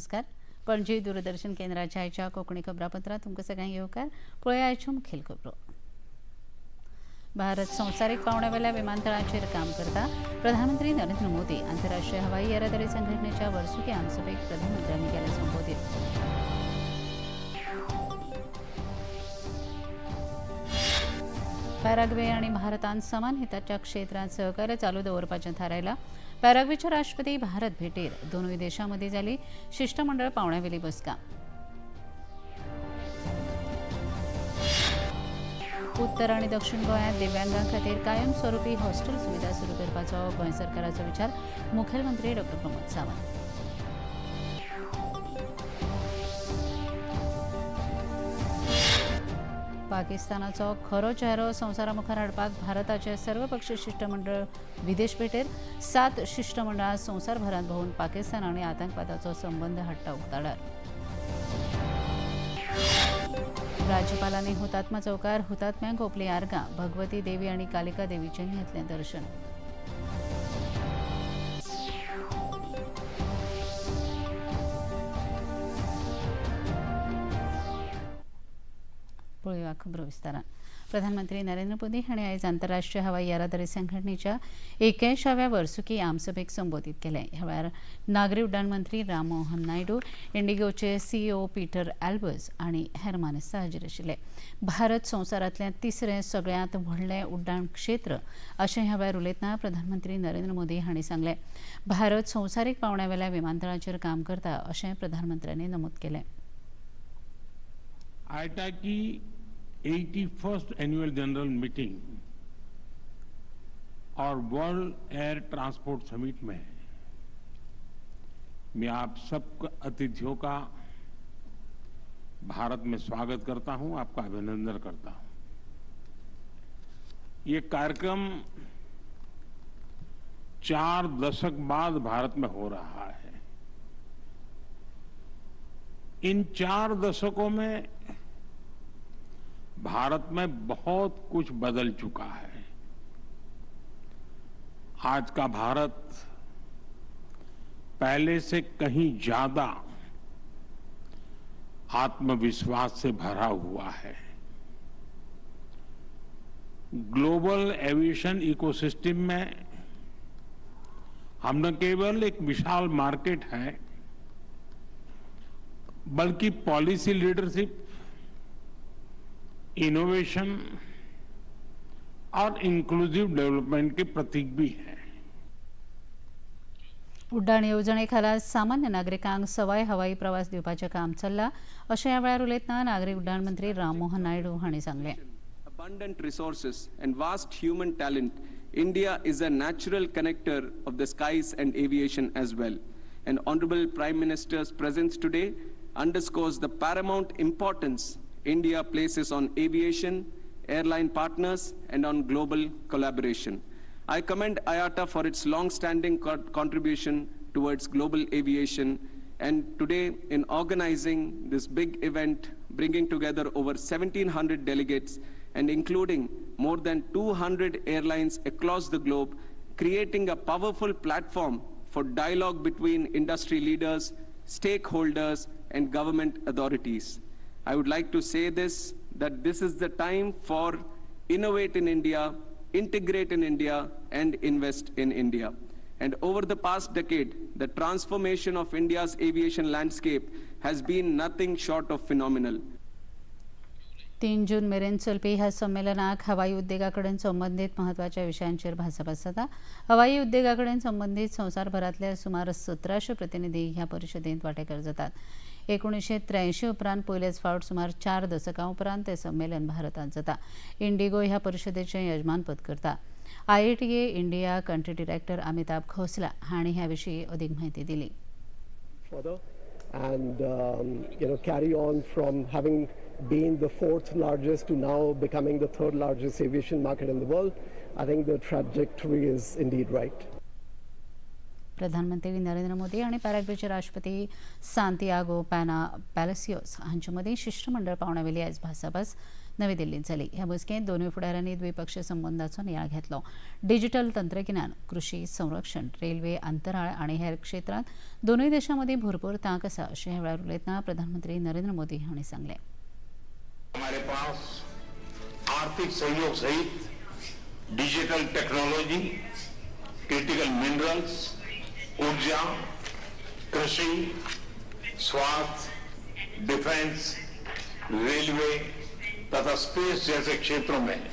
नमस्कार. पणजी दूरदर्शन केंद्राच्या आयच्या कोंकणी खबरापत्रांत तुमकां सगळ्यांक येवकार. पळया आयच्यो मुखेल खबरो. भारत संवसारीक पांवड्यावेल्या विमानतळाचेर काम करता, प्रधानमंत्री नरेंद्र मोदी. आंतरराष्ट्रीय हवाई येरादारी संघटनेच्या वर्सुकी आमसभेक प्रधानमंत्र्यांनी केलें संबोधीत. पॅराग्वे आनी भारतान समान हिताच्या क्षेत्रांत सहकार्य चालू दवरपाचें थारायलां. पॅराग्वेचे राष्ट्रपती भारत भेटेर. दोनूय देशां मदीं जाली शिश्टमंडळ पांवड्यावेली बसका. उत्तर आनी दक्षिण गोंयांत दिव्यांगां खातीर कायमस्वरुपी हॉस्टेल सुविधा सुरू करपाचो गोंय सरकाराचो विचार, मुखेलमंत्री डॉ. प्रमोद सावंत. पाकिस्तानाचो खरो चेहरो संवसारा मुखार हाडपाक भारताचे सर्वपक्षीय शिश्टमंडळ विदेश भेटेर. 7 शिश्टमंडळां संवसारभरांत भोंवून पाकिस्तान आनी आतंकवादाचो संबंद हाडटा उक्ताडार. राज्यपालांनी हुतात्मा चौकार हुतात्म्यांक ओंपली आर्गां. भगवती देवी आनी कालिका देवीचें घेतलें दर्शन. पळोवया खबरो विस्तारान. प्रधानमंत्री नरेंद्र मोदी हांणी आयज आंतरराष्ट्रीय हवाई येरादारी संघटनेच्या 81व्या वर्सुकी आमसभेक संबोधीत केलें. ह्या वेळार नागरी उड्डाण मंत्री राम मोहन नायडू, इंडिगोचे सीईओ पीटर अल्बर्स आनी हेर मानेस्त हाजीर आशिल्ले. भारत संवसारांतलें तिसरें सगळ्यांत व्हडलें उड्डाण क्षेत्र अशें ह्या वेळार उलयतना प्रधानमंत्री नरेंद्र मोदी हांणी सांगलें. भारत संवसारीक पांवड्यावेल्या विमानतळाचेर काम करता अशें प्रधानमंत्र्यांनी नमूद केलें. आयटा की 81st annual general meeting और वर्ल्ड एयर ट्रांसपोर्ट समिट में मैं आप सब अतिथियों का भारत में स्वागत करता हूं, आपका अभिनंदन करता हूं. ये कार्यक्रम 4 दशक बाद भारत में हो रहा है. इन 4 दशकों में भारत में बहुत कुछ बदल चुका है. आज का भारत पहले से कहीं ज्यादा आत्मविश्वास से भरा हुआ है. ग्लोबल एविएशन इकोसिस्टम में हम न केवल एक विशाल मार्केट है, बल्कि पॉलिसी लीडरशिप, इनोवेशन और इंक्लूसिव डेवलपमेंट के प्रतीक भी है. उड्डाण येवजणे खाला सामान्य नागरिकांक सवाय हवाई प्रवास दिवपाचें काम चल्लां अशें ह्या वेळार उलयतना नागरी उड्डाण मंत्री राममोहन नायडू हांणी सांगलें. Abundant resources and vast human talent, India is a natural connector of the skies and aviation as well. And Honorable Prime Minister's presence today underscores the paramount importance India places on aviation, airline partners, and on global collaboration. I commend IATA for its long-standing contribution towards global aviation, and today in organizing this big event, bringing together over 1,700 delegates and including more than 200 airlines across the globe, creating a powerful platform for dialogue between industry leaders, stakeholders, and government authorities. I would like to say this, that this is the time for innovate in India, integrate in India, and invest in India. And over the past decade, the transformation of India's aviation landscape has been nothing short of phenomenal. 3 जून मेरेन चलपी ह्या संमेलनाक हवाई उद्देगा कडेन संबंदीत म्हत्वाच्या विशयांचेर भासाभास जाता. हवाई उद्देगा कडेन संबंदीत संवसारभरांतले सुमार 1700 प्रतिनिधी ह्या परिशदेंत वांटेकार जातात. 1983 उपरांत पयलेच फावट सुमार 4 दसकां उपरांत तें संमेलन भारतांत जाता. इंडिगो ह्या परिशदेचें यजमानपद करता. IATA India country director Amitabh Khosla हांणी ह्या विशीं अदीक म्हायती दिली. And carry on from having been the 4th largest to now becoming the 3rd largest aviation market in the world. I think the trajectory is indeed right. प्रधानमंत्री नरेंद्र मोदी आनी पॅराग्वेचे राष्ट्रपती Santiago पॅना पॅलसियोस हांचे मदीं शिश्टमंडळ पांवड्यावेली आयज भासाभास. नवी दिल्लींत जाली. ह्या बसकेंत दोनूय फुडाऱ्यांनी द्विपक्षीय संबंदाचो नियाळ घेतलो. डिजिटल तंत्रगिन्यान, कृशी, संरक्षण, रेल्वे, अंतराळ आनी हेर क्षेत्रांत दोनूय देशां मदीं भरपूर तांक आसा अशें ह्या वेळार उलयतना प्रधानमंत्री नरेंद्र मोदी हांणी सांगलें. हमारे पास आर्थिक सहयोग सहित डिजिटल टेक्नोलॉजी, क्रिटिकल मिनरल्स, ऊर्जा, कृषि, स्वास्थ्य, डिफेंस, रेलवे तथा स्पेस जैसे क्षेत्रों में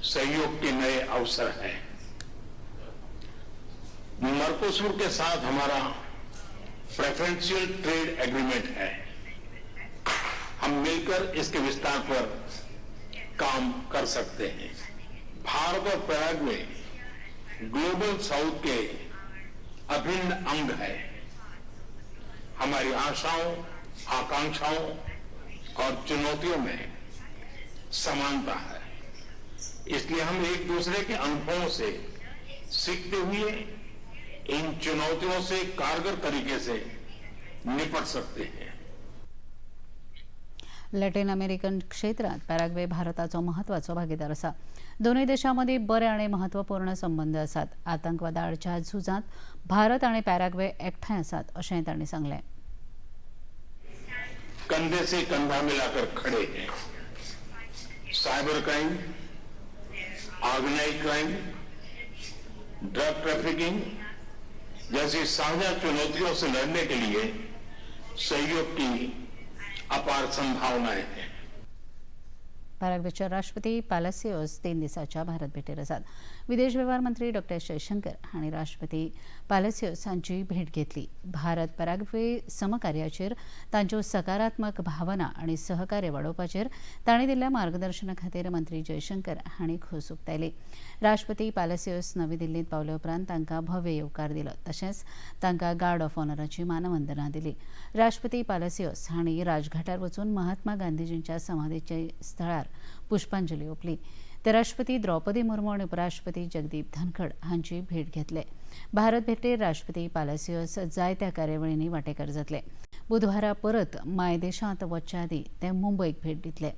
सहयोग के नए अवसर हैं. मर्कोसुर के साथ हमारा प्रेफरेंशियल ट्रेड एग्रीमेंट है. हम मिलकर इसके विस्तार पर काम कर सकते हैं. भारत और पैराग्वे ग्लोबल साउथ के अभिन्न अंग है. हमारी आशाओं, आकांक्षाओं और चुनौतियों में समानता है. इसलिए हम एक दूसरे के अनुभवों से सीखते हुए इन चुनौतियों से कारगर तरीके से निपट सकते हैं. लॅटीन अमेरिकन क्षेत्रात पॅराग्वे भारताचो म्हत्वाचो भागीदार आसा. दोनूय देशां मदीं बरे आनी म्हत्वपूर्ण संबंद आसात. आतंकवादा आडच्या झुजांत भारत आनी पॅराग्वे एकठांय आसात अशेंय तांणी सांगलें. कंधे से कंधा मिलाकर खड़े हैं. Cyber crime, organized crime, drug trafficking जैसी साझा चुनौतियों से लड़ने के लिए सहयोग की अपार संभावनाएं हैं. पॅराग्वेचे राष्ट्रपती पॅलासियोस 3 दिसाच्या भारत भेटेर आसात. विदेश वेव्हार मंत्री डॉक्टर जयशंकर हांणी राष्ट्रपती पॅलासियोस हांची भेट घेतली. भारत पॅराग्वे समकार्याचेर तांच्यो सकारात्मक भावना आनी सहकार्य वाडोवपाचेर तांणी दिल्ल्या मार्गदर्शना खातीर मंत्री जयशंकर हांणी खोस उक्तायली. राष्ट्रपती पॅलासियोस नवी दिल्लींत पावले उपरांत तांकां भव्य येवकार दिलो. तशेंच तांकां गार्ड ऑफ ऑनराची मानवंदना दिली. राष्ट्रपती पॅलासियोस हांणी राजघाटार वचून महात्मा गांधीजींच्या समाधीच्या स्थळार पुष्पांजली ओंपली. ते राष्ट्रपती द्रौपदी मुर्मू आनी उपराष्ट्रपती जगदीप धनखड हांची भेट घेतले. भारत भेटेर राष्ट्रपती पालासियोस जायत्या कार्यावळींनी वांटेकार जातले. बुधवारा परत मायदेशांत वचच्या आदीं ते मुंबयक भेट दितले.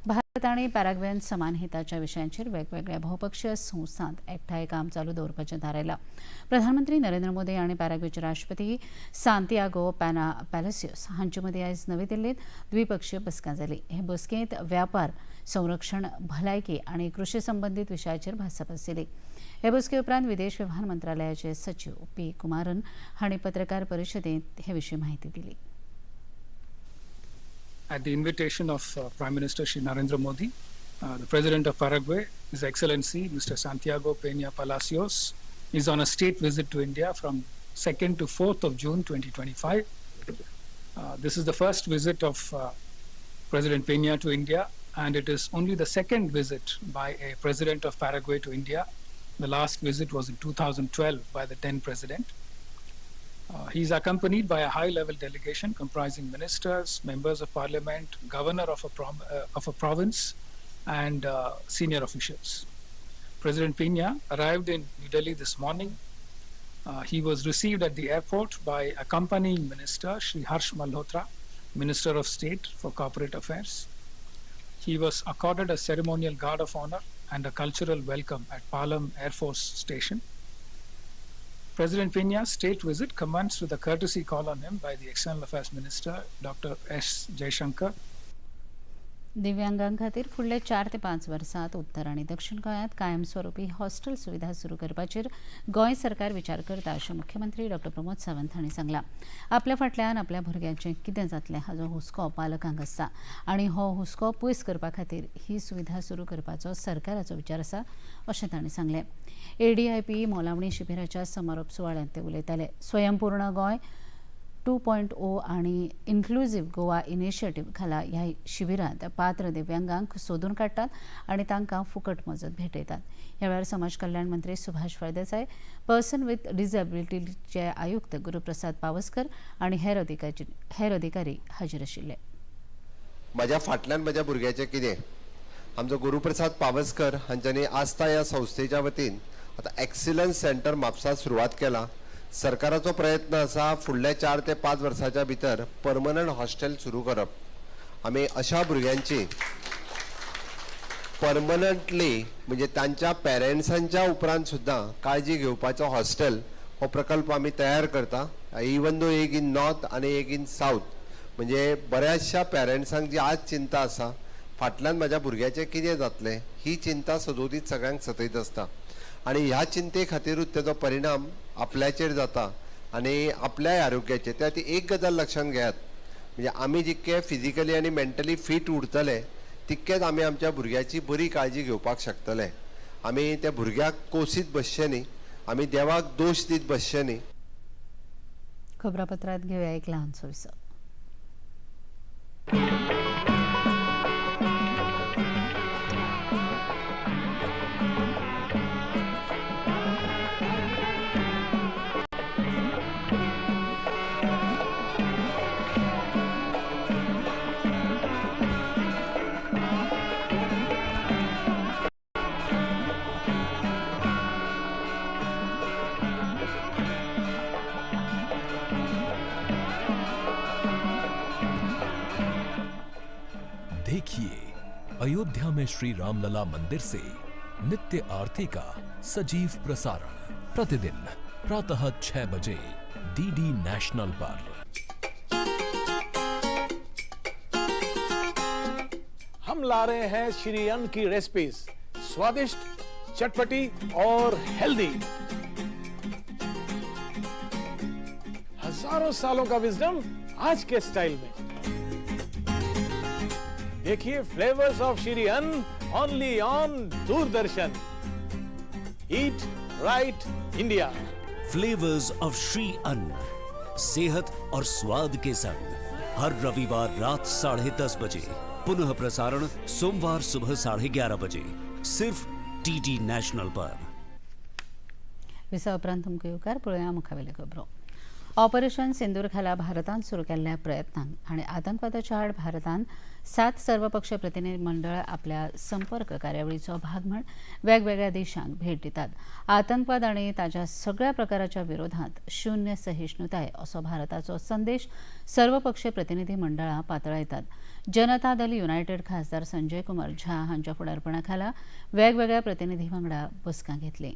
भारत आनी पॅराग्वेन समान हिताच्या विशयांचेर वेगवेगळ्या भोवपक्षीय संस्थांत एकठांय काम चालू दवरपाचें थारायलां. प्रधानमंत्री नरेंद्र मोदी आनी पॅराग्वेचे राष्ट्रपती सांतियागो पॅना पॅलसियोस हांचे मदीं आयज नवी दिल्लींत द्विपक्षीय बसका जाली. हे बसकेंत व्यापार, संरक्षण, भलायकी आनी कृशी संबंदीत विशयाचेर भासाभास जाली. हे बसके उपरांत विदेश वेव्हार मंत्रालयाचे सचिव पी कुमारन हांणी पत्रकार परिशदेंत हे विशीं म्हायती दिली. At the invitation of Prime Minister Shri Narendra Modi, the President of Paraguay, His Excellency Mr. Santiago Peña Palacios, is on a state visit to India from 2nd to 4th of June 2025. This is the first visit of President Peña to India, and it is only the second visit by a President of Paraguay to India. The last visit was in 2012 by the then President. He is accompanied by a high-level delegation comprising ministers, members of parliament, governor of a province, and senior officials. President Pena arrived in New Delhi this morning. He was received at the airport by accompanying minister Shri Harsh Malhotra, Minister of State for Corporate Affairs. He was accorded a ceremonial guard of honor and a cultural welcome at Palam Air Force Station. President Pena's state visit commenced with a courtesy call on him by the External Affairs Minister, Dr. S. Jaishankar. दिव्यांगां खातीर फुडल्या 4 ते 5 वर्सांत उत्तर आनी दक्षिण गोंयांत कायमस्वरुपी हॉस्टेल सुविधा सुरू करपाचेर गोंय सरकार विचार करता अशें मुख्यमंत्री डॉ प्रमोद सावंत हांणी सांगलां. आपल्या फाटल्यान आपल्या भुरग्यांचें कितें जातलें हाचो हुस्को पालकांक आसता आनी हो हुस्को पयस करपा खातीर ही सुविधा सुरू करपाचो सरकाराचो विचार आसा अशें तांणी सांगलें. एडीआयपी मोलावणी शिबिराच्या समारोप सुवाळ्यांत ते उलयताले. स्वयंपूर्ण गोंय 2.0 आणि इन्क्लुझिव्ह गोवा इनिशिएटिव्ह खाला ह्या शिबिरांत पात्र दिव्यांगांक सोदून काडटात आनी तांकां फुकट मजत भेटयतात. ह्या वेळार समाज कल्याण मंत्री सुभाष फळदेसाय, पर्सन विथ डिसेबिलिटीचे आयुक्त गुरुप्रसाद पावसकर आनी हेर अधिकारी हाजीर आशिल्ले. माझ्या फाटल्यान म्हज्या भुरग्याचें कितें? आमचो गुरुप्रसाद पावसकर हांच्यांनी आस्था ह्या संस्थेच्या वतीन आतां एक्सिलन्स सेंटर म्हापसा सुरवात केला. सरकाराचो प्रयत्न आसा, फुडल्या 4 ते 5 वर्साच्या भितर परमनंट हॉस्टेल सुरू करप. आमी अशा भुरग्यांची परमनंटली म्हणजे तांच्या पेरंट्सांच्या उपरांत सुद्दां काळजी घेवपाचो हॉस्टेल हो प्रकल्प आमी तयार करता. इवन दो एक इन नॉर्थ आनी एक इन सावथ, म्हणजे बऱ्याचशा पेरंट्सांक जी आज चिंता आसा फाटल्यान म्हाज्या भुरग्याचें कितें जातलें ही चिंता सदोदीत सगळ्यांक सतयत आसता आनी ह्या चिंते खातीरूच तेजो परिणाम आपल्याचेर जाता आनी आपल्याय आरोग्याचेर. त्या खातीर एक गजाल लक्षांत घेयात, म्हणजे आमी जितके फिजिकली आनी मेंटली फीट उरतले तितकेच आमी आमच्या भुरग्याची बरी काळजी घेवपाक शकतले. आमी त्या भुरग्याक कोसीत बसचे न्ही, आमी देवाक दोश दीत बसचे न्ही. खबरापत्रांत घेवया एक ल्हानसो विसव. देखिए अयोध्या में श्री रामलला मंदिर से नित्य आरती का सजीव प्रसारण प्रतिदिन प्रातः 6 बजे डीडी नेशनल पर। हम ला रहे हैं श्री अन्न की रेसिपीज, स्वादिष्ट, चटपटी और हेल्दी। हजारों सालों का विजडम आज के स्टाइल में। देखिए flavours of Shri Anna only on Doordarshan. Eat right India. Flavours of Shri Anna, सेहत और स्वाद के संग, हर रविवार रात 10:30 बजे, पुनः प्रसारण सोमवार सुबह 11:30 बजे, सिर्फ टीडी नेशनल पर। विसा उपरांत तुमकां येवकार. पळोवया मुखावेल्यो खबरो. ऑपरेशन सिंदूर खाला भारतान सुरू केल्ल्या प्रयत्नांक आनी आतंकवादाच्या आड भारतान 7 सर्वपक्ष प्रतिनिधी मंडळ आपल्या संपर्क कार्यावळीचो भाग म्हण वेगवेगळ्या देशांक भेट दितात. आतंकवाद आनी ताच्या सगळ्या प्रकाराच्या विरोधांत शून्य सहिष्णुताय असो भारताचो संदेश सर्वपक्ष प्रतिनिधी मंडळां पातळायतात. जनता दल युनायटेड खासदार संजय कुमार झा हांच्या फुडारपणा खाला वेगवेगळ्या प्रतिनिधी वांगडा बसका घेतली.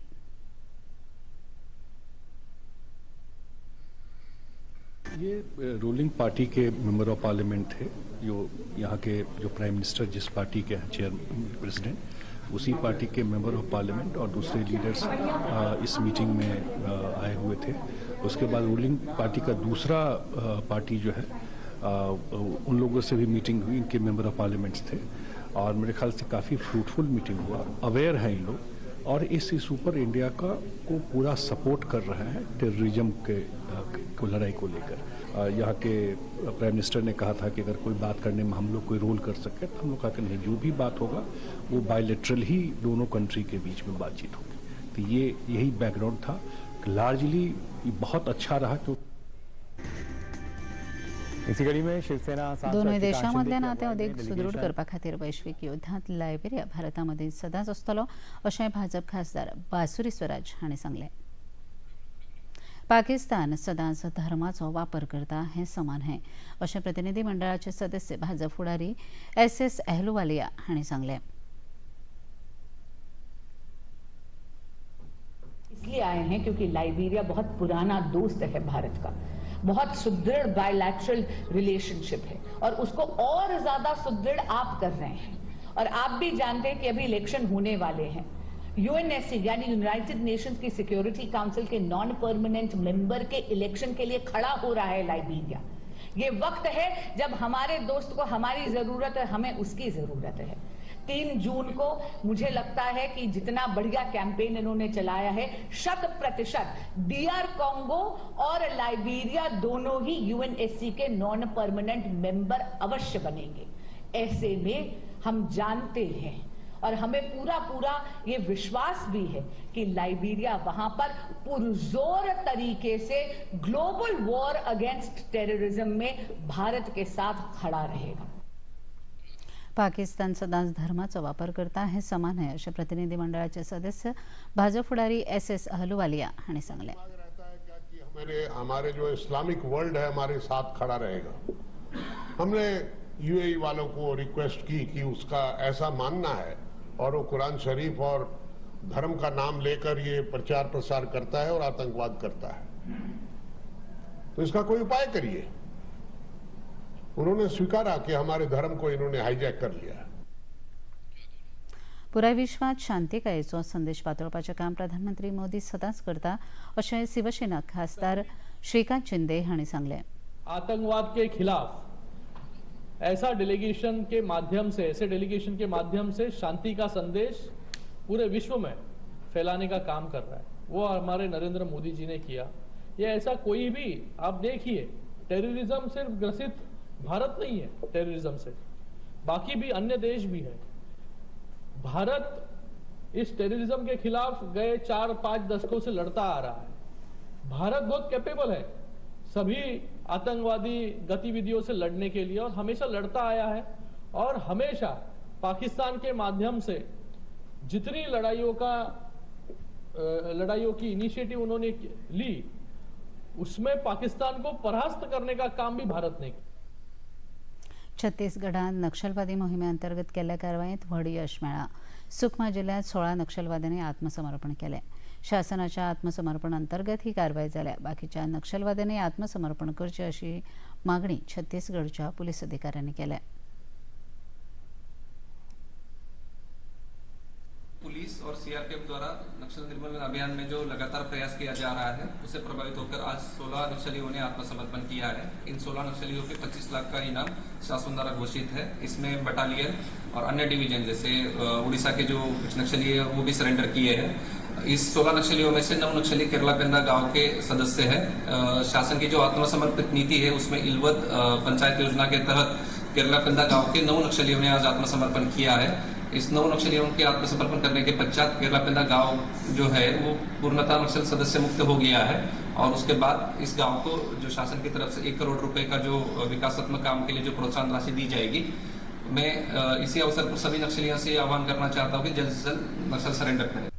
ये रूलिंग पार्टी के मेंबर ऑफ पार्लियामेंट थे, जो यहाँ के जो प्राइम मिनिस्टर जिस पार्टी के हैं चेयर प्रेसिडेंट, उसी पार्टी के मेंबर ऑफ पार्लियामेंट और दूसरे लीडर्स इस मीटिंग में आए हुए थे। उसके बाद रूलिंग पार्टी का दूसरा पार्टी जो है उन लोगों से भी मीटिंग हुई, इनके मेंबर ऑफ पार्लियामेंट्स थे और मेरे ख्याल से काफ़ी फ्रूटफुल मीटिंग हुआ। अवेयर हैं in log Aur is issue per India का को पूरा सपोर्ट कर रहे हैं टेररिज्म के को लड़ाई को लेकर। यहाँ के प्राइम मिनिस्टर ने कहा था कि अगर कोई बात करने में हम लोग कोई रोल कर सके तो हम लोग कहा कि नहीं, जो भी बात होगा वो बायलैटरल ही दोनों कंट्री के बीच में बातचीत होगी। तो ये यही बैकग्राउंड था। लार्जली बहुत अच्छा रहा। क्यों इसी कड़ी में शिवसेना दोनूय देशां मदलें नातें अदीक सुदृढ करपा खातीर वैश्वीक युद्धांत लायबेरिया भारता मदीं सदांच आसतलो अशें भाजप खासदार बासुरी स्वराज हांणी सांगलें. पाकिस्तान सदांच धर्माचो वापर करता हें समान हें अशें प्रतिनिधी मंडळाचे सदस्य भाजप फुडारी एस अहलुवालिया हांणी सांगलें. इसलिए आए हैं क्योंकि लाइबेरिया बहुत पुराना दोस्त है भारत का, बहुत सुदृढ़ बायलैटरल रिलेशनशिप है और उसको और ज्यादा सुदृढ़ आप कर रहे हैं। और आप भी जानते हैं कि अभी इलेक्शन होने वाले हैं। यूएनएससी यानी यूनाइटेड नेशंस की security council K non permanent member K election K लिए खड़ा हो रहा है लाइबेरिया। ये वक्त है जब हमारे दोस्त को हमारी जरूरत है, हमें उसकी जरूरत है। 3 जून को मुझे लगता है कि जितना बढ़िया कैंपेन इन्होंने चलाया है, 100% डीआर कांगो और लाइबेरिया दोनों ही यूएनएससी के नॉन परमानेंट मेंबर अवश्य बनेंगे। ऐसे में हम जानते हैं और हमें पूरा पूरा ये विश्वास भी है कि लाइबेरिया वहां पर पुरजोर तरीके से ग्लोबल वॉर अगेंस्ट टेररिज्म में भारत के साथ खड़ा रहेगा। पाकिस्तान सदांच धर्माचो वापर करता हें समान आहे अशें प्रतिनिधी मंडळाचे सदस्य भाजप फुडारी एस अहलुवालिया हांणी सांगलें. हमारे जो इस्लामिक वर्ल्ड है हमारे साथ खड़ा रहेगा। हमने यूएई वालों को रिक्वेस्ट की कि उसका ऐसा मानना है और वो कुरान शरीफ और धर्म का नाम लेकर ये प्रचार प्रसार करता है और आतंकवाद करता है, तो इसका कोई उपाय करिए। उन्होंने स्वीकारा कि हमारे धर्म को इन्होंने हाईजैक कर लिया। पुराय विश्वात शांतिकायेचो संदेश पातळपाचें काम प्रधानमंत्री मोदी सदांच करता अशें शिवसेना खासदार श्रीकांत शिंदे हांणी सांगलें। आतंकवाद के खिलाफ ऐसा डेलीगेशन के माध्यम से, ऐसे डेलीगेशन के माध्यम से शांति का संदेश पूरे विश्व में फैलाने का काम कर रहा है, वो हमारे नरेंद्र मोदी जी ने किया। ये ऐसा कोई भी, आप देखिए, टेररिज्म सिर्फ ग्रसित भारत नहीं है, टेररिज्म से बाकी भी अन्य देश भी है। भारत इस टेररिज्म के खिलाफ गए 4-5 दशकों से लड़ता आ रहा है। भारत बहुत कैपेबल है सभी आतंकवादी गतिविधियों से लड़ने के लिए और हमेशा लड़ता आया है। और हमेशा पाकिस्तान के माध्यम से जितनी लड़ाइयों की इनिशिएटिव उन्होंने ली, उसमें पाकिस्तान को परास्त करने का काम भी भारत ने किया। छत्तीसगडात नक्षलवादी मोहिमे अंतर्गत केल्ल्या कारवायेंत व्हड यश मेळ्ळां। सुकमा जिल्ल्यांत 16 नक्षलवाद्यांनी आत्मसमर्पण केलें। शासनाच्या आत्मसमर्पण अंतर्गत ही कारवाय जाल्या। बाकीच्या नक्षलवाद्यांनी आत्मसमर्पण करचें अशी मागणी छत्तीसगडच्या पुलीस अधिकाऱ्यांनी केल्या। पुलिस और सीआरपीएफ द्वारा नक्सल निर्मूलन अभियान में जो लगातार प्रयास किया जा रहा है, उसे प्रभावित होकर आज 16 नक्सलियों ने आत्मसमर्पण किया है। इन 16 नक्सलियों पे 25 लाख का इनाम शासन द्वारा घोषित है। इसमें बटालियन और अन्य डिवीजन जैसे उड़ीसा के जो कुछ नक्सली है वो भी सरेंडर किए हैं। इस 16 नक्सलियों में से 9 नक्सली केरलापेंदा गाँव के सदस्य है। शासन की जो आत्मसमर्पित नीति है उसमें इलवत पंचायत योजना के तहत केरलापेंदा गाँव के 9 नक्सलियों ने आज आत्मसमर्पण किया है। इस 9 नक्सलियों के आत्मसमर्पण करने के पश्चात केरलापेंदा गांव जो है वो पूर्णतः नक्सल सदस्य मुक्त हो गया है। और उसके बाद इस गांव को जो शासन की तरफ से 1 करोड़ रुपए का जो विकासात्मक काम के लिए जो प्रोत्साहन राशि दी जाएगी। मैं इसी अवसर पर सभी नक्सलियों से आह्वान करना चाहता हूँ कि जल्द से जल्द नक्सल सरेंडर करें।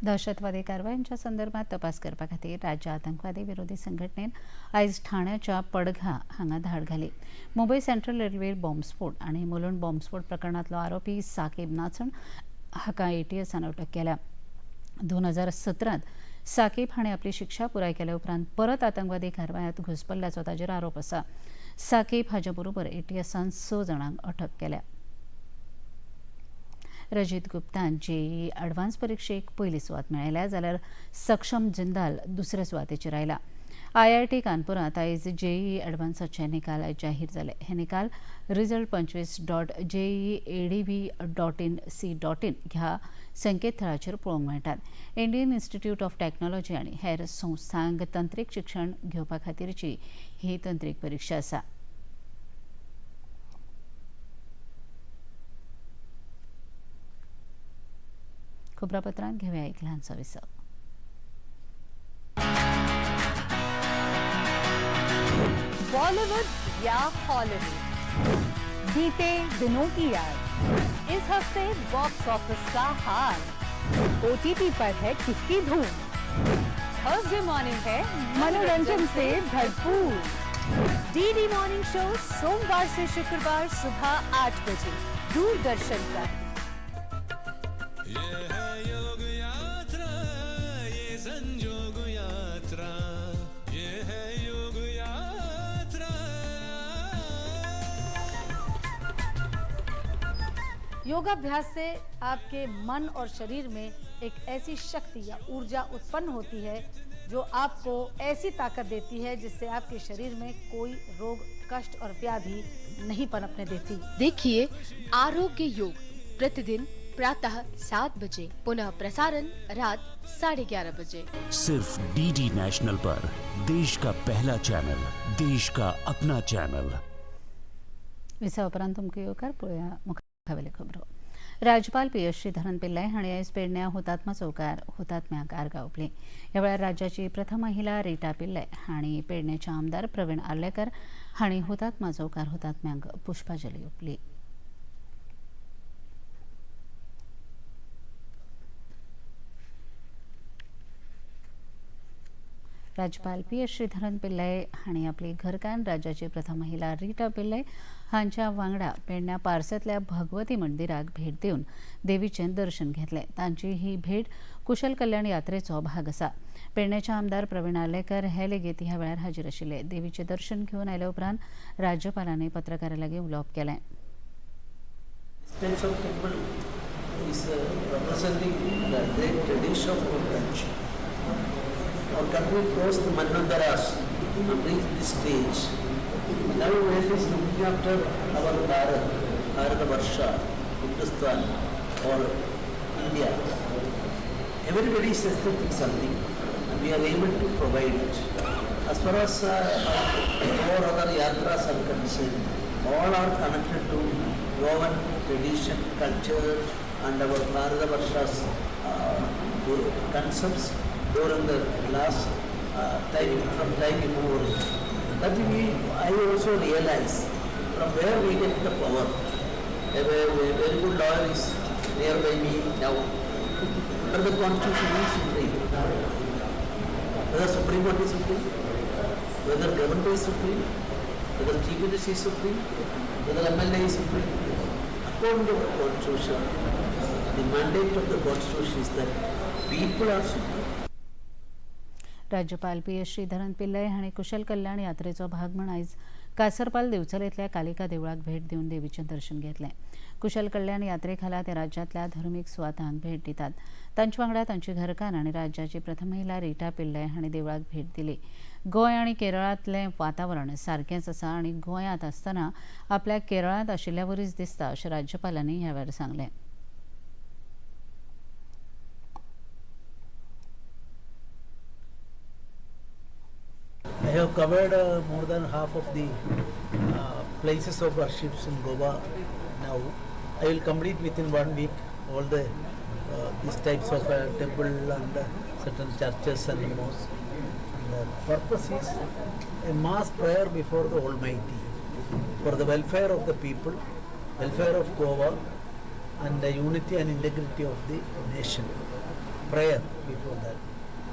दहशतवादी कारवायांच्या संदर्भात तपास करपा खातीर राज्य आतंकवादी विरोधी संघटनेन आयज ठाण्याच्या पडघा हांगा धाड घाली। मुंबय सेंट्रल रेल्वे बॉम्बस्फोट आनी मुलुंड बॉम्बस्फोट प्रकरणांतलो आरोपी साकीब नाचण हाका एटीएसान अटक केल्या। 2017 साकीब हाणें आपली शिक्षा पुराय केल्या उपरांत परत आतंकवादी कारवायांत घुसपल्ल्याचो ताजेर आरोप आसा। साकीब हाजे बरोबर एटीएसान 6 जाणांक अटक केल्या। रजित गुप्तान जेईई ॲडव्हान्स परीक्षेक पयली सुवात मेळयल्या जाल्यार सक्षम जिंदाल दुसऱ्या सुवातेचेर आयला। आयआयटी कानपुरांत आयज जेईई ॲडव्हान्साचे निकाल जाहीर जाले। हे निकाल रिजल्ट 25.jeeadv.in.c.in ह्या संकेतथळाचेर पळोवंक मेळटात। इंडियन इन्स्टिट्यूट ऑफ टॅक्नॉलॉजी आनी हेर संस्थांक तंत्रीक शिक्षण घेवपा खातीरची ही तंत्रीक परीक्षा आसा। खबरापत्रांत घेवया एक ल्हानसो विसव। बॉलीवुड या हॉलीवुड, बीते दिनों की याद, इस हफ्ते बॉक्स ऑफिस का हाल, ओटीटी पर है किसकी धूम, थर्सडे मॉर्निंग है मनोरंजन से भरपूर। डीडी मॉर्निंग शो सोमवार से शुक्रवार सुबह 8 बजे दूरदर्शन पर। ये है योग यात्रा, ये संजोग यात्रा, ये है योग यात्रा। योगाभ्यास से आपके मन और शरीर में एक ऐसी शक्ति या ऊर्जा उत्पन्न होती है जो आपको ऐसी ताकत देती है जिससे आपके शरीर में कोई रोग, कष्ट और व्याधि नहीं पनपने देती। देखिए आरोग्य योग प्रतिदिन प्रातः 7 बजे, पुनः प्रसारण रात 11:30 बजे, सिर्फ डीडी नेशनल पर, देश का पहला चैनल, देश का अपना चैनल। विसा उपरांत तुमकां येवकार पळोवया मुखावेले खबरो। राज्यपाल पी एस श्रीधरन पिल्लय हांणी आयज पेडण्या हुतात्मा चौकार हुतात्म्यांक आर्गां ओंपलीं। ह्या वेळार राज्याची प्रथम महिला रिटा पिल्लय हांणी पेडणेचे आमदार प्रवीण आर्लेकर हांणी हुतात्मा चौकार हुतात्म्यांक पुष्पांजली ओंपली। राज्यपाल पी एस श्रीधरन पिल्लय हांणी आपली घरकान्न राज्याची प्रथम महिला रिटा पिल्लय हांच्या वांगडा पेडण्या पार्सेंतल्या भगवती मंदिराक भेट दिवन देवीचें दर्शन घेतलें. तांची ही भेट कुशल कल्याण यात्रेचो भाग आसा. पेडण्याचे आमदार प्रवीण आर्लेकर हे लेगीत ह्या वेळार हाजीर आशिल्ले. देवीचें दर्शन घेवन आयले उपरांत राज्यपालांनी पत्रकारां लागीं उलोवप केलें. Is representing the great tradition of our country. Our country crossed the Manvantaras and reached this stage. Now world is looking after our Bharat, Bharat Varsha, Hindustan or India. Everybody is expecting something and we are able to provide it. As far as all other yatras are concerned, all are connected to Goan tradition, culture and our Bharata Varsha's concepts during the last time, from time immemorial. But I also realize from where we get the power. A very good lawyer is nearby me now. Under the Constitution is supreme. Whether Supreme Court is supreme, whether government is supreme, whether Chief Minister is supreme, whether MLA is supreme. According to our Constitution, the mandate of the Constitution is that people are supreme. राज्यपाल P S Sreedharan Pillai हांणी कुशल कल्याण यात्रेचो भाग म्हूण आयज कासरपाल देवचलेंतल्या कालिका देवळाक भेट दिवन देवीचें दर्शन घेतलें. कुशल कल्याण यात्रे खाला ते राज्यांतल्या धर्मीक सुवातांक भेट दितात. तांचे वांगडा तांची घरकान्न आनी राज्याची प्रथम महिला रिटा पिल्लय हांणी देवळाक भेट दिली. गोंय आनी केरळांतलें वातावरण सारकेंच आसा आनी गोंयांत आसतना आपल्याक केरळांत आशिल्ल्या वरीच दिसता अशें राज्यपालांनी ह्या वेळार सांगलें. I have covered more than half of the places of worships in Goa now. I will complete within 1 week all the these types of temple and certain churches and mosques. And the purpose is a mass prayer before the Almighty for the welfare of the people, welfare of Goa, and the unity and integrity of the nation. Prayer before that.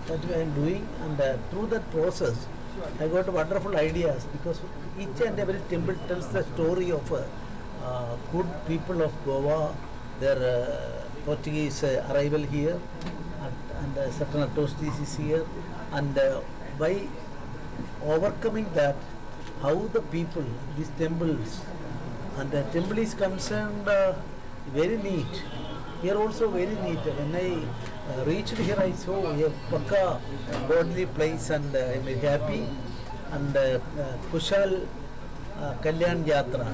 That I am doing, and through that process, I got wonderful ideas because each and every temple tells the story of good people of Goa, their Portuguese arrival here, and certain atrocities here, and by overcoming that, how the people, these temples, and the temple is concerned very neat. Here also very neat. When I reached here, I saw a pakka godly place, and I am very happy. And Kushal Kalyan Yatra.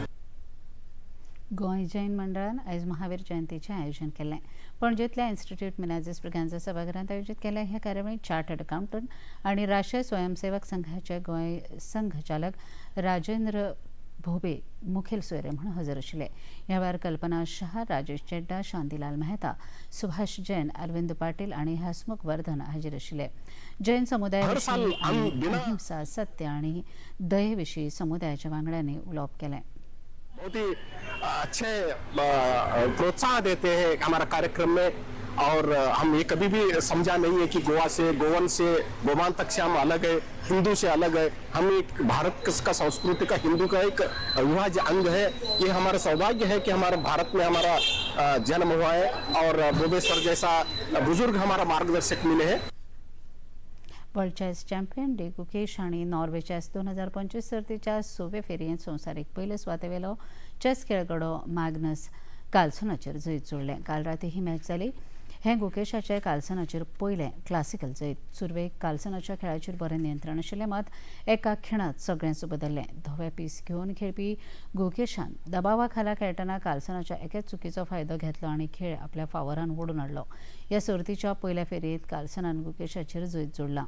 Goa Jain मंडळान आयज महावीर जयंतीचें आयोजन केलें. पणजेंतल्या institute मिनाझीस ब्रिगांजा सभाघरांत आयोजीत केल्या ह्या कार्यावळींत chartered accountant आनी राष्ट्रीय स्वयंसेवक संघाचे गोंय संघचालक राजेंद्र भोबे मुखेल सोयरे म्हूण हजर आशिल्ले. ह्या वेळार कल्पना शहा, राजेश चेड्डा, शांतीलाल मेहता, सुभाष जैन, अरविंद पाटील आनी हसमुख वर्धन हाजीर आशिल्ले. जैन समुदाया विशीं अहिंसा, सत्य आनी दये विशीं समुदायाच्या वांगड्यांनी उलोवप केलें. बहुत ही अच्छे प्रोत्साहन देते हैं हमारा कार्यक्रम में, और हम ये कभी भी समझा नहीं है कि गोवा से, गोवन से, गोमांतक से हम अलग है, हिंदू से अलग है। हम एक भारत का संस्कृति का, हिंदू का एक अविभाज्य अंग है। ये हमारा सौभाग्य है कि हमारे भारत में हमारा जन्म हुआ है और भुवनेश्वर जैसा बुजुर्ग हमारा मार्गदर्शक मिले हैं। World chess champion D Gukesh हांणी नॉर्वे चॅस 2025 सर्तीच्या सवे फेरयेंत संवसारीक पयले सुवातेवेलो चॅस खेळगडो मॅग्नस कार्लसनाचेर जैत जोडलें. काल राती ही मॅच जाली. हें गुकेशाचें कार्लसनाचेर पयलें क्लासिकल जैत. सुरवेक कार्लसनाच्या खेळाचेर बरें नियंत्रण आशिल्लें, मात एका खिणांत सगळेंच बदल्लें. धवे पीस घेवन खेळपी गुकेशान दबावा खाला खेळटना कार्लसनाच्या एकेच चुकीचो फायदो घेतलो आनी खेळ आपल्या फावरान ओडून हाडलो. ह्या सर्तीच्या पयल्या फेरयेंत कार्लसनान गुकेशाचेर जैत जोडलां.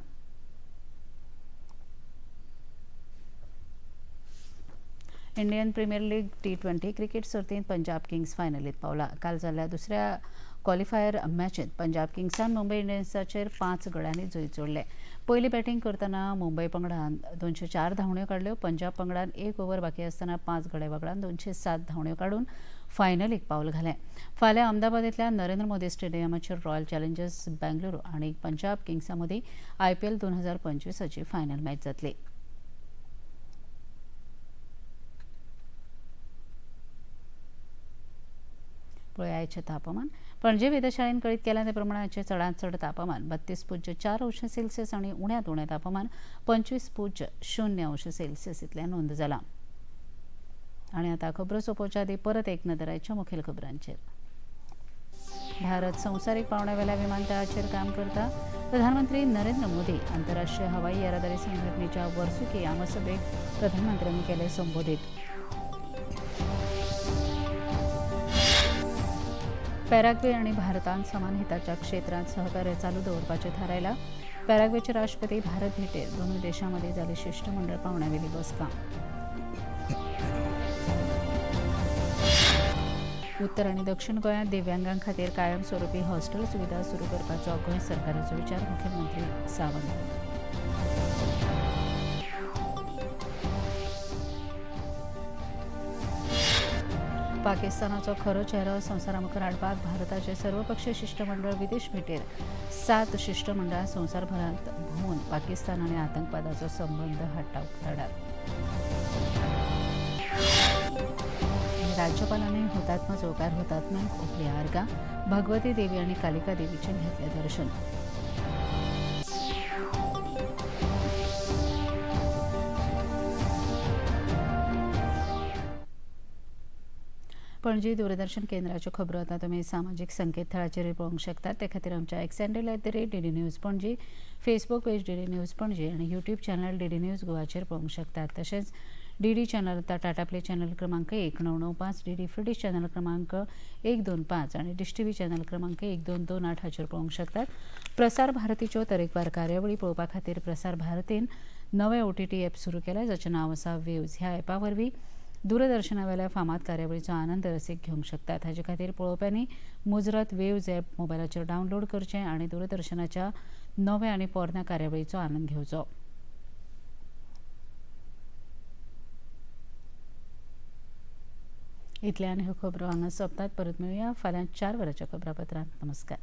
Indian Premier League T20 cricket सर्तींत पंजाब किंग्स फायनलीत पावला. काल जाल्ल्या दुसऱ्या क्वॉलिफायर मॅचींत पंजाब किंग्सान मुंबय इंडियन्साचेर 5 गड्यांनी जैत जोडलें. पयली बॅटींग करतना मुंबय पंगडान 204 धांवड्यो काडल्यो. पंजाब पंगडान 1 ओव्हर बाकी आसतना 5 गडे वगडान 207 धांवड्यो काडून फायनलीक पावल घालें. फाल्यां अहमदाबादेंतल्या नरेंद्र मोदी स्टेडियमाचेर रॉयल चॅलेंजर्स बेंगळुरू आनी पंजाब किंग्सा मदीं आयपीएल 2025ची फायनल मॅच जातली. पळोवया आयचें तापमान. पणजे वेधशाळेन कळीत केलां ते प्रमाण आयचें चडांत चड तापमान 32.4 अंश सेल्सियस आनी उण्यांत उणें तापमान 25.0 अंश सेल्सियस इतलें नोंद जालां. आनी आतां खबरो सोंपोवच्या आदीं परत एक नदर आयच्या मुखेल खबरांचेर. भारत संवसारीक पांवड्यावेल्या विमानतळाचेर काम करता. प्रधानमंत्री नरेंद्र मोदी आंतरराष्ट्रीय हवाई येरादारी संघटनेच्या वर्सुकी आमसभेक प्रधानमंत्र्यांनी केलें संबोधीत. पॅराग्वे आनी भारतान समान हिताच्या क्षेत्रांत सहकार्य चालू दवरपाचें थारायलां. पॅराग्वेचे राष्ट्रपती भारत भेटेर दोनूय देशां मदीं जाली शिश्टमंडळ पांवड्यावेली बसका. उत्तर आनी दक्षिण गोंयांत दिव्यांगां खातीर कायमस्वरूपी हॉस्टेल सुविधा सुरू करपाचो गोंय सरकाराचो विचार. मुख्यमंत्री सावंत. पाकिस्तानाचो खरो चेहरो संवसारा मुखार हाडपाक भारताचे सर्वपक्षीय शिश्टमंडळ विदेश भेटेर. 7 शिश्टमंडळां संवसारभरांत भोंवून पाकिस्तान आनी आतंकवादाचो संबंद हाडटा उक्ताडार. राज्यपालांनी हुतात्मा चौकार हुतात्म्यांक ओंपली आर्गां. भगवती देवी आनी कालिका देवीचें घेतलें दर्शन. पणजी दूरदर्शन केंद्राच्यो खबरो आतां तुमी सामाजीक संकेतथळाचेरूय पळोवंक शकतात. ते खातीर आमच्या X handle @DD News Panaji, Facebook page DD News Panaji आनी यूट्यूब चॅनल डीडी न्यूज गोवाचेर पळोवंक शकतात. तशेंच डीडी चॅनल आतां टाटा प्ले चॅनल क्रमांक 1995, डीडी फ्री चॅनल क्रमांक 125 आनी डिश टीव्ही चॅनल क्रमांक 1228 हाचेर पळोवंक शकतात. प्रसार भारतीच्यो तरेकवार कार्यावळी पळोवपा खातीर प्रसार भारतीन नवें OTT app सुरू केलां जाचें नांव आसा वेव्ज. ह्या ॲपा वरवीं दूरदर्शनावेल्या फामाद कार्यावळीचो आनंद रसीक घेवंक शकतात. हाचे खातीर पळोवप्यांनी मुजरत वेव्ज ॲप मोबायलाचेर डावनलोड करचें आनी दूरदर्शनाच्या नव्या आनी पोरण्या कार्यावळीचो आनंद घेवचो. इतल्यान ह्यो खबरो हांगा सोंपतात. परत मेळुया फाल्यां 4 वरांच्या खबरापत्रांत. नमस्कार.